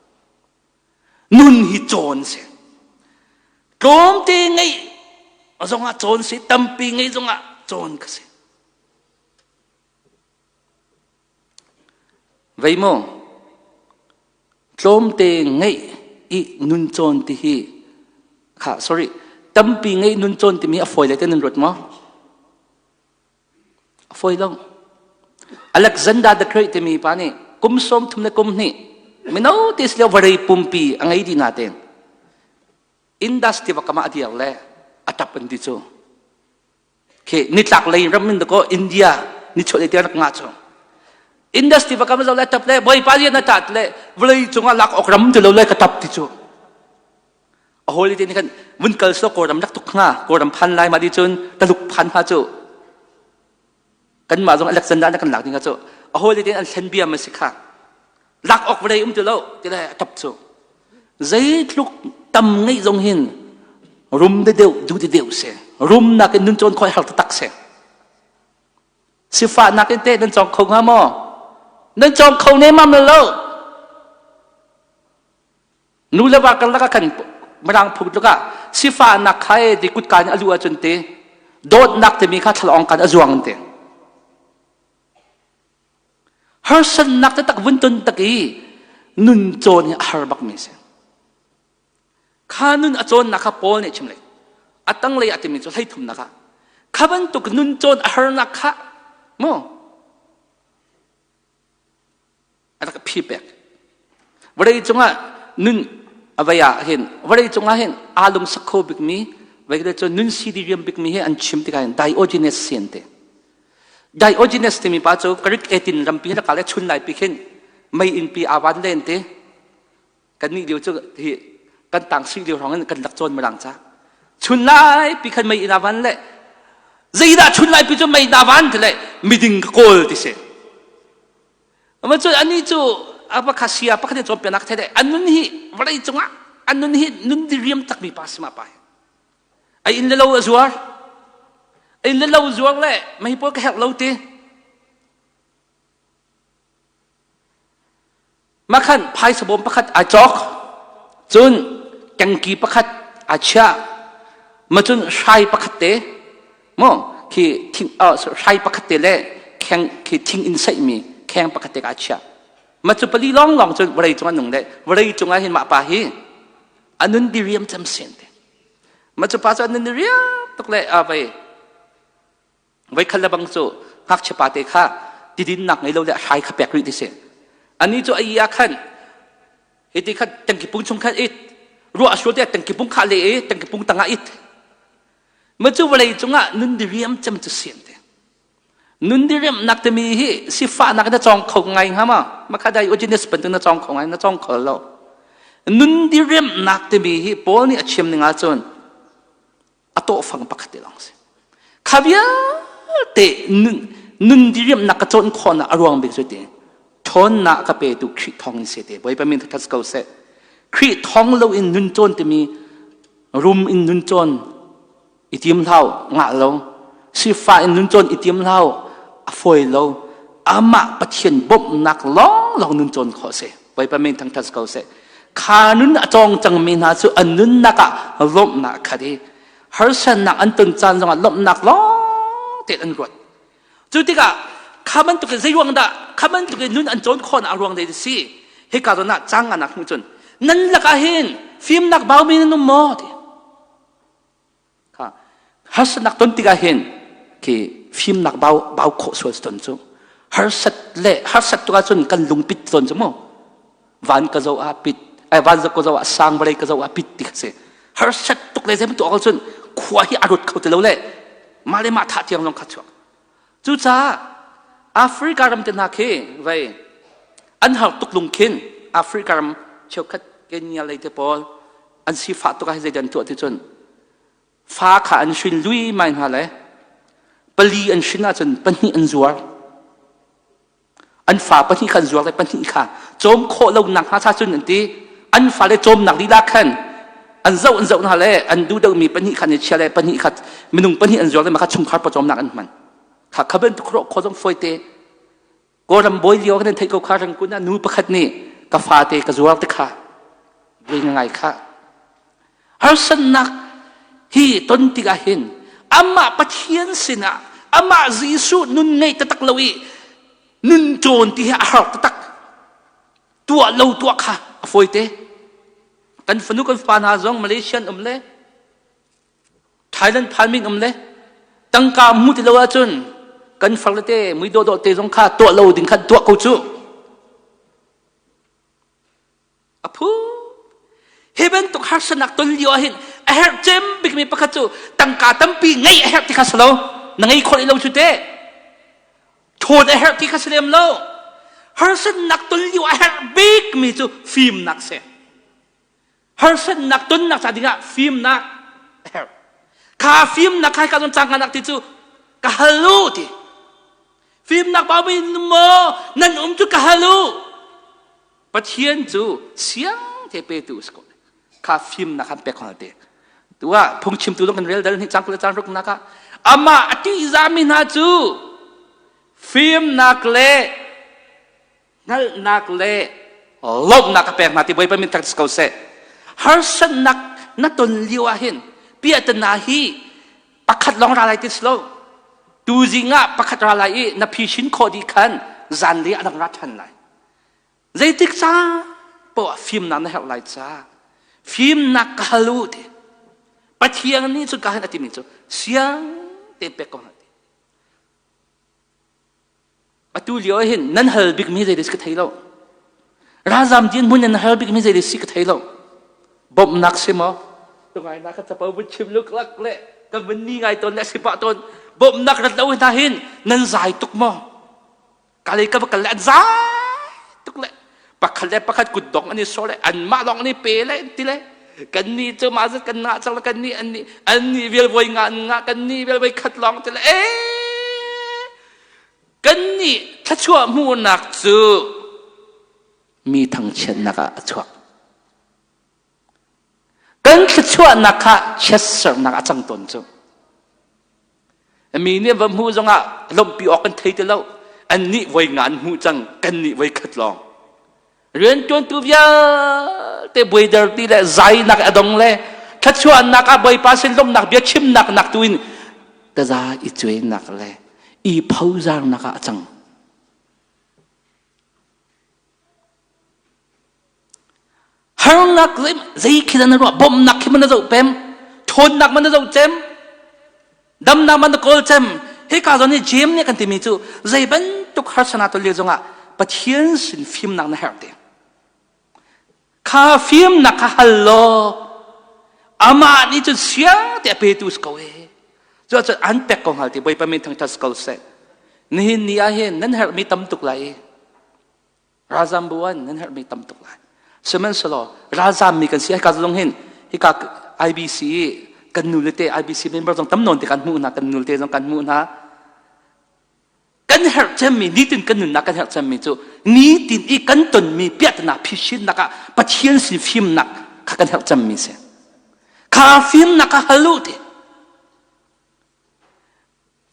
Nun hi cawn si. Tlawmte ngeih zongah cawn si, tampi ngeih zongah cawn ka si. Vei maw? Tlawmte ngeih i nun cawn ti hi kha sorry tampi ngeih nun cawn timi a fawi le te nan ruat maw? A fawi lo. Alexander the Great timi pa nih kum 30 le kum hnih mino te si lio vawlei pumpi a ngei dih natein Indus tiva kam ah a dir le a tap an ti cu. Khi nitlak lei ram in dakaw India nichuah lei tiang rak ngah cu. Indus tiva kam zo le tap le Bawipa lian a tat le vawlei cungah lak awk ram ti lo le ka tap ti cu. A hawile te nih khan vun kal selaw Kawlram rak tuk hnga Kawlram phan lai ma ti cun Taluk phan hnga cu kanmah zong Alexander na kan lak ding cu a hawile te an thlen bia ma si kha lak awk vawlei um ti lo ti le a tap cu zeitluk tam ngeih zong hin rum de deuh du de deuh se rum nakin nun cawn khoi har tak se Sifahnak in teh nan cawng kho hnga maw nan cawng kho ne mam lo Nu le va karlak ah khan mirang phung tluk ah sifahnak kha e ti kutka in a luh ahcun ti dawtnak timi kha thlalawng kan a zuang ti. Harsatnak taktak vun ton tak i nun cawn hi a har bak mi si. Kha nun a cawnnak kha Paul nih chim lei. A tanglei a timi cu hleithumnak ah kha bantuk nun cawn a harnak kha mu a rak phi pek. Vawlei cungah nun a vei ah hin vawlei cungah hin aa lungsak kho bikmi vei cu nun si diriam bikmi hi an chim tikah hin Diogenes si an ti. Diogenes timi pa cu Greek Athens rampi lakah le chun lai pi khin mei innpi aa van len ti. Kan nih lio cu hi kan tang sui lio hrawng in kan lak cawn mirang ca. Chun lai pi khan mei inn aa van le zeidah chun lai pi cu mei inn aa van ti le miding ka kawl ti si. Ama cu ani cu apa sia pakhat in cawnpiaknak thei deh an nun hi vawlei cungah an nun hi nun diriam takmi pa si ma pa a inn le lo a zuar a inn le lo zuar le mei pawl ka herh lo ti. Mah khan phaisa bawm pakhat aa cawk. Cun kengki pakhat aa chiah. Ma cun hrai pakhat te mo khi thing hrai pakhat te le kheng khi thing in saihmi kheng pakhat te aa chiah. Ma cu pali lawng lawng cun vawlei cung ah nung le vawlei cung ah hin mah pa hi a nun diriam cem sen te. Ma cu pa cu a nun diriam tuk le a vei Voikhat le bang cu ngakchia pa te kha tidinnak ngei lo le a hrai kha pek rih ti si. Ani cu a i ah khan hiti khan tangki pung chung khan it ruah a sur te tangki pung kha le i tangki pung tangah it. Ma cu vawlei cungah nun diriam cem cu sian te. Nun diriam nak timi hi sifahnak na cawng kho ngai hnga ma? Makha dai Eugenes bantuk na cawng kho ngai na cawng kho lo. Nun diriam nak timi hi Paul nih a chim ning ahcun a tawhfang pakhat te lawng si. Kha vialte nun, nun diriamnak ka cawn khawhnak a ruang bik cu ti ṭhawnnak ka petu Khrih thawng in si te Bawipa min thas ko seh. Khrih thawng lo in nun cawn timi rum in nun cawn i tim hlau ngah lo sifa in nun cawn i tim hlau a fawi lo amah Pathian bawmhnak lawng lawng nun cawn khawh si. Bawipa min thangṭhat ko seh. Kha nun a cawng cangmi hna cu an nunnak ah lawmhnak a khat i harsatnak an ton caan zongah lawmhnak lawng tein an ruat. Cu tikah kha bantuk in zei ruang dah kha bantuk in nun an cawn khawhnak a ruang dei si hika zawn ah cang anak hmuh cun nan lakah hin fimnak baumi nan um maw ti Kha harsatnak ton tikah hin khi fimnak bau bau khawh sual ton cu harsat le harsat tuk ahcun kan lungpit ton cu mu van ka zo ah pit ai van ka zo ah sang vawlei ka zo ah pit ti kha si harsat tuk le zei bantuk ahcun khua hi a rut kho ti lo le mah le mah thah tiang zong kha chuak cucaah Africa ram te hna khi vei an har tuk lung khin Africa ram cheukhat Kenya lei te pawl an sifah tuk ah zeidah an tuah ti cun fa kha an hrin lui mai hna le pali an hrin ahcun pahnih an zuar an fa pahnih kha an zuar le pahnih kha cawm khawh lo nak hna cha cun an ti an fa le cawmnak lila khan an zoh an zoh hna le an duh deuhmi pahnih kha an i chia le pahnih kha minung pahnih an zuar le mah kha chungkhar pawcawmnak an hman kha kha bantuk rawh khaw zong fawi te Kawlram bawi lio kan theih ko kha rangkun ah nu pakhat nih ka fate ka zuar te kha vui ngai kha harsatnak hi ton tikah hin amah Pathian sinah amah Jesuh nun ngei taktak lo i nun cawn ti hi a har taktak tuah lo tuah kha a fawi te kan fanu kan fapa hna zong Malaysian um le Thailand phanmi um le tangka hmu ti lo ahcun kan far le te mui dawhdawh te zong kha tuah lo ding khan tuah ko cu. A phu. Hi bantuk harsatnak ton lio ahhin a herh cem bikmi pakhat cu tangka tampi ngei a herh ti kha si lo. Na ngei khawh lo cu te. Ṭhawn a herh ti kha si lem lo. Harsatnak ton lio a herh bikmi cu fimnak si. Harsatnak tonnak ca dingah fimnak a herh. Kha fimnak kha ka zon cang nak ti cu ka hal u ti. Fimnak ba mi maw nan um cu ka hal u. Pathian cu siang te petu si ko. Kha fimnak han pek hna te. Tu ah phungchimtu zong kan rel dal ni cang kul cang ruk nak ah amah a ṭihzahmi hna cu fimnak le hngalhnak le lawmhnak a pek hna ti Bawipa min thangṭhat ko seh. Harsatnak na ton lio ah hin piahtana hi pakhat lawng ra lai ti si lo. Tuzing ah pakhat ra lai i na phishin khawh dih khan zanlei a dang ra ṭhan lai. Zeitik ca poah fimnak na herh lai ca. Fimnak ka hal u ti. Pathian nih cun ka hin a timi cu siang te pek ko hna ti. Atu lio ah hin nan hal bikmi zei si ka thei lo. Ralzam din hmun nan hal bikmi zei si ka thei lo. Bawmhnak si maw? Tungai na ka capo vun chim luklak le ka vun ni ngai tawn le si pah tawn. Bawmhnak rat lo hna hin nan zai tuk maw? Ka lei ka va kal le an zai tuk le pakhat le pakhat kut dong an i sawh le anmah lawng an i pe le ti le kan nih cu mah zat kan ngah cang le kan nih an nih an nih vial voi nga an ngah kan nih vial voi khat lawng ti le ee kan nih thluachuah hmuhnak cu mi thangchiatnak ah a chuak Kan thluachuahnak kha chiatsernak a cang tawn cu. Mi nih va hmuh zongah lawmhpi awk kan thei ti lo. Annih voi nga an hmuh cang, kannih voi khat lawng. Rianṭuantu vialte buaider ti le zainak a dong le thluachuahnak ah Bawipa sin lawmhnak bia chimnak nak tu in taza i cuainak le i phozarnak ah a cang. Harnak zei khi na ruah bawmhnak khi man na zoh pem ṭhawnnak man na zoh cem damnak man na kawl cem hika zawn hi James nih kan timi cu zei bantuk harsana ton lio zongah Pathian sin fimnak na herh te kha fimnak kha hal law amah nih cun siang te a petu si ko e cu cun an pek ko hngal ti Bawipa min thangṭhat si ko seh nihin ni ah hin nan herhmi tam tuk lai Ralzam bu an nan herhmi tam tuk lai. Sihmanhsehlaw ralzam mi kan si hika zong hin hika IBC kan nu le te IBC member zong tam nawn te kan hmuh hna kan nu le te zong kan hmuh hna. Kan herh cemmi nitin kan nunnak kan herh cemmi cu nitin i kan tonmi piahtana phisinnak ah Pathian sin fimnak kha kan herh cemmi si. Kha fimnak kha hal u ti.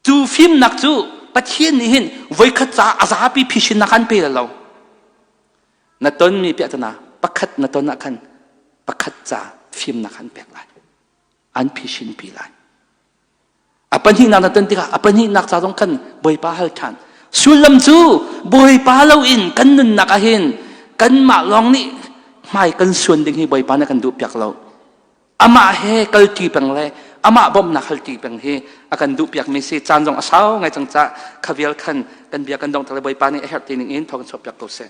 Cu fimnak cu Pathian nih hin voikhat ca a zapi phisinnak an pe lo. Na tonmi piahtana pakhat na ton ah khan pakhat ca fimnak an pek lai. An phisin pi lai. A pahnihnak na ton tikah a pahnihnak ca zong khan Bawipa hal ṭhan. Sullam cu Bawipa loin kan nunnak ah hin kanmah lawng nih hmai kan suan ding hi Bawipa nih kan duh piak lo. Amah he kalṭi peng le amah bawmhnak halṭi peng hi a kan duhpiakmi si. Caan zong a sau ngai cang cah kha vial khan kan bia kan dong tak le Bawipa nih a herh ti ning in thawng chuahpiak ko seh.